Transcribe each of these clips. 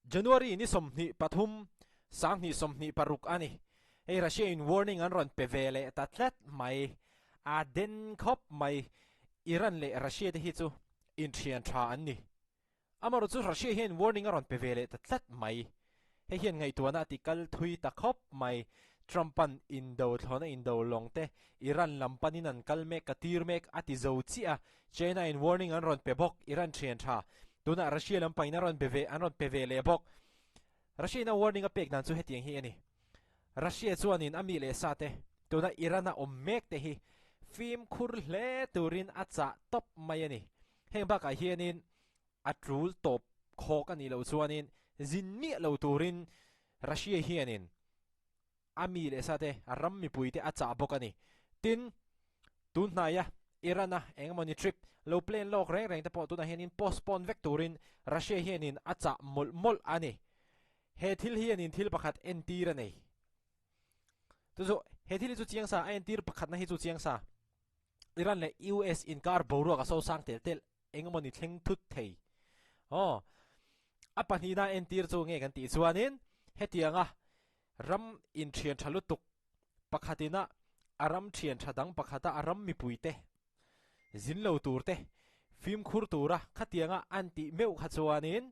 January ni 23, 2026 a ni. Hei Russia in warning an rawn pe ve leh ta tlat mai. A den khawp mai. Iran leh Russia te hi chu inthian tha an ni. Amaherawh chu Russia hian warning a rawn pe ve leh ta tlat mai. Hei hian ngaihtuahna a ti kal thui ta khawp mai. Trump-a'n indo thlawhna indo lawng te Iran lam panin an kal mek ka tir mek a ti zo chiah a. China-in warning an rawn pe bawk Iran thian tha. Tunah Russia lam panin a rawn be ve an rawn pe ve leh bawk. Russia-in a warning a pek dan chu hetiang hi a ni. Russia chuanin a mi leh sa te tuna Iran-a awm mek te hi fimkhur hle turin a chah tawp mai a ni. Heng bakah hianin a tul tawp khawk a nih loh chuanin zin miah lo turin Russia hianin a mi leh sa te, a ram mipui te a chah bawk a ni. Tin, tun hnaia Iran-a eng emawni trip lo plan lawk reng reng te pawh tunah hianin postpone vek turin Russia hianin a chah mawlh mawlh a ni. He thil hianin thil pakhat entir a nei. Chu chu he thil hi chu chiang sa, a entir pakhatna hi chu chiang sa. Iran leh US inkar boruak a sosang tel tel eng emawni thleng thut thei. Aw, a pahnihna entir chu nge kan tih chuanin hetianga ram inthian tha lutuk pakhatina a ram thian tha dang pakhata a ram mipuite zin lo tur te fimkhur tura khatianga an tih meuh kha chuanin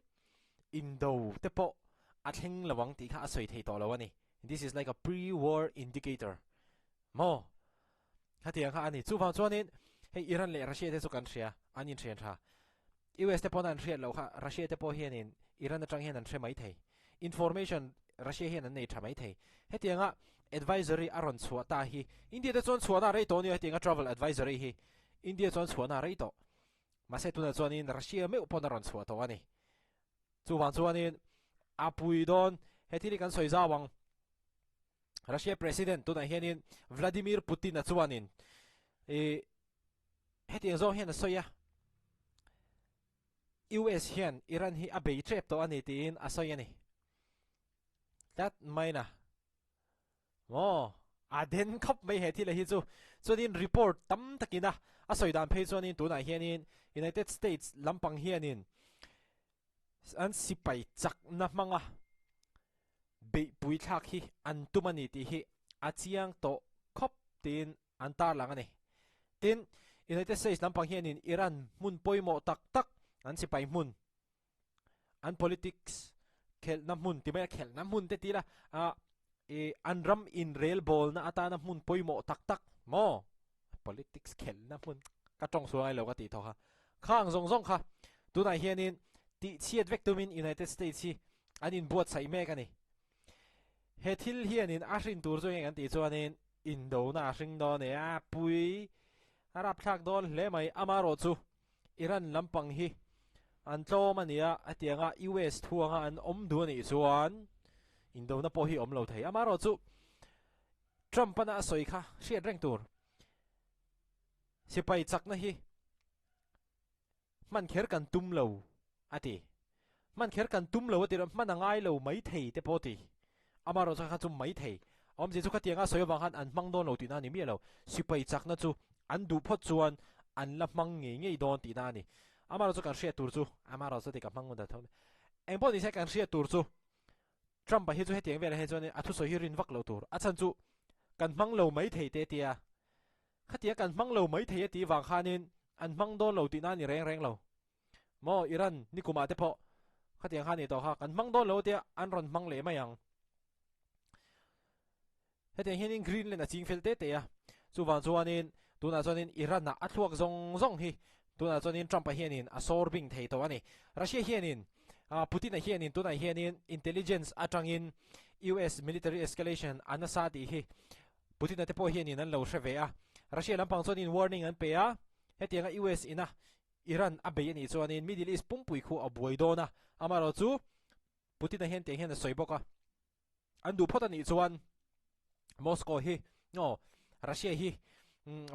indo te pawh a thleng lo ang tih kha a sawi thei tawh lo a ni. This is like a pre-war indicator. Maw? Hetiang kha a ni. Chuvang chuanin hei Iran leh Russia te chu kan hria, an inhrian tha. US te pawn an hriat loh kha Russia te pawh hianin Iran atang hian an hre mai thei. Information Russia hian an nei tha mai thei. Hetianga advisory a rawn chhuah ta hi India te chuan chhuahna a rei tawh nia hetianga travel advisory hi India chuan chhuahna a rei tawh. Mahse tunah chuanin Russia meuh pawn a rawn chhuah tawh a ni. Chuvang chuanin a pui dawn he thil hi kan sawi zau ang. Russia President tunah hianin Vladimir Putin a chuanin i hetiang zawng hian a sawi a, US hian Iran hi a bei tep tawh a ni tiin a sawi a ni. Tlat mai na. Maw? A den khawp mai he thil hi chu. Chuanin report tam takin a a sawi dan phei chuanin tunah hianin United States lampang hianin an sipai chakna hmanga beihpui thlak hi an tum a ni tih hi a chiang tawh khawp tiin an tarlang a ni. Tin, United States lampang hianin Iran hmun pawimawh tak tak an sipai hmun, an politics khelhna hmun ti mai a khelhna hmun te ti ila ah ih an ram inrelbawlna atana hmun pawimawh tak tak maw politics khelhna hmun ka tawng sual ngai lo ka tih tawh kha khang zawng zawng kha tunah hianin tihchhiat vek tumin United States hi an inbuatsaih mek a ni. He thil hianin a hrin tur chu eng kan tih chuanin indona a hring dawn e a pui a rapthlak dawn hle mai amaherawh chu Iran lampang hi an tlawm a nia hetianga US thuanga an awm duh a nih chuan indona pawh hi awm lo thei amaherawh chu Trump ana a sawi kha hriat reng tur sipai chakna hi Hman kher kan tum lo, a ti. Hman kher kan tum lo a ti lo, hman a ngai lo mai thei te pawh a ti. Amaherawh chuan kha chu mai thei. Awmzia chu khatianga a sawi avang khan an hmang dawn lo tihna a ni miah lo. Sipai chakna chu an duh phawt chuan an la hmang ngei ngei dawn tihna a ni. Amaherawh chu kan hriat tur chu, amaherawh chu ti ka hmang ngun ta tho. Engpawh nise kan hriat tur chu Trump-a hi chu hetiang velah hian chuan a thusawi hi rin vak lo tur. A chhan chu kan hmang lo mai thei te tia. Khatia kan hmang lo mai thei a tih vang khanin an hmang dawn lo tihna a ni reng reng lo. Maw Iran nikumah te pawh khatiang kha a ni tawh kha, kan hmang dawn lo tia an rawn hmang leh mai ang. Hetiang hianin Greenland a ching fel te te a, chuvang chuanin tunah chuanin Iran-ah a thluak zawng zawng hi tunah chuanin Trump-a hianin a sawr bing thei tawh a ni. Russia hianin Putin-a hianin tunah hianin intelligence atangin US military escalation a nasa tih hi Putin-a te pawh hianin an lo hre ve a, Russia lampang chuanin warning an pe a, hetianga US ina Iran a bei a nih chuanin Middle East pumpui khu a buai dawn a, amaherawh chu Putin-a hian tiang hian a sawi bawk a, an duh phawt a nih chuan Moscow hi aw Russia hi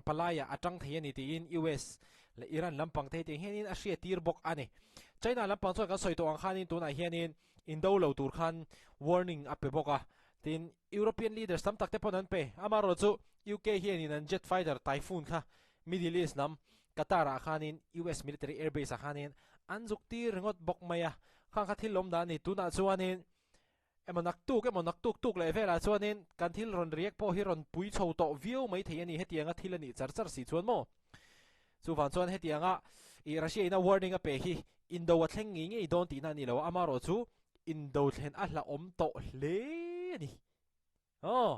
palaiah a tang thei a ni tiin US leh Iran lampang te hi tiang hianin a hriattir bawk a ni. China lampang chuan kan sawi tawh ang khanin tunah hianin indo lo tur khan warning a pe bawk a, Tin, European leaders tam tak te pawn an pe. Amaherawh chu UK hianin an jet fighter Typhoon kha Middle East lam Qatar ah khanin US military airbase ah khanin an zuk tir ringawt bawk mai a. Khang kha thil lawm dan a ni. Tunah chuanin emaw naktuk emaw naktuk tuk leh velah chuanin kan thil rawn react pawh hi rawn pui chho tawh viau mai thei a ni hetianga thil a nih char char si chuan maw. Chuvang chuan hetianga ih Russia ina warning a pe hi indo a thleng ngei ngei dawn tihna a ni lo a, amaherawhchu indo thlen a hlauhawm tawh hle a ni. Aw,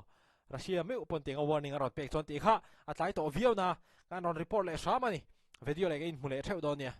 Russia meuh pawn tianga warning a rawn pek chuan tih kha a tlai tawh viau na, kan rawn report leh hram a ni. Video leh ka inhmu leh theuh dawn nia.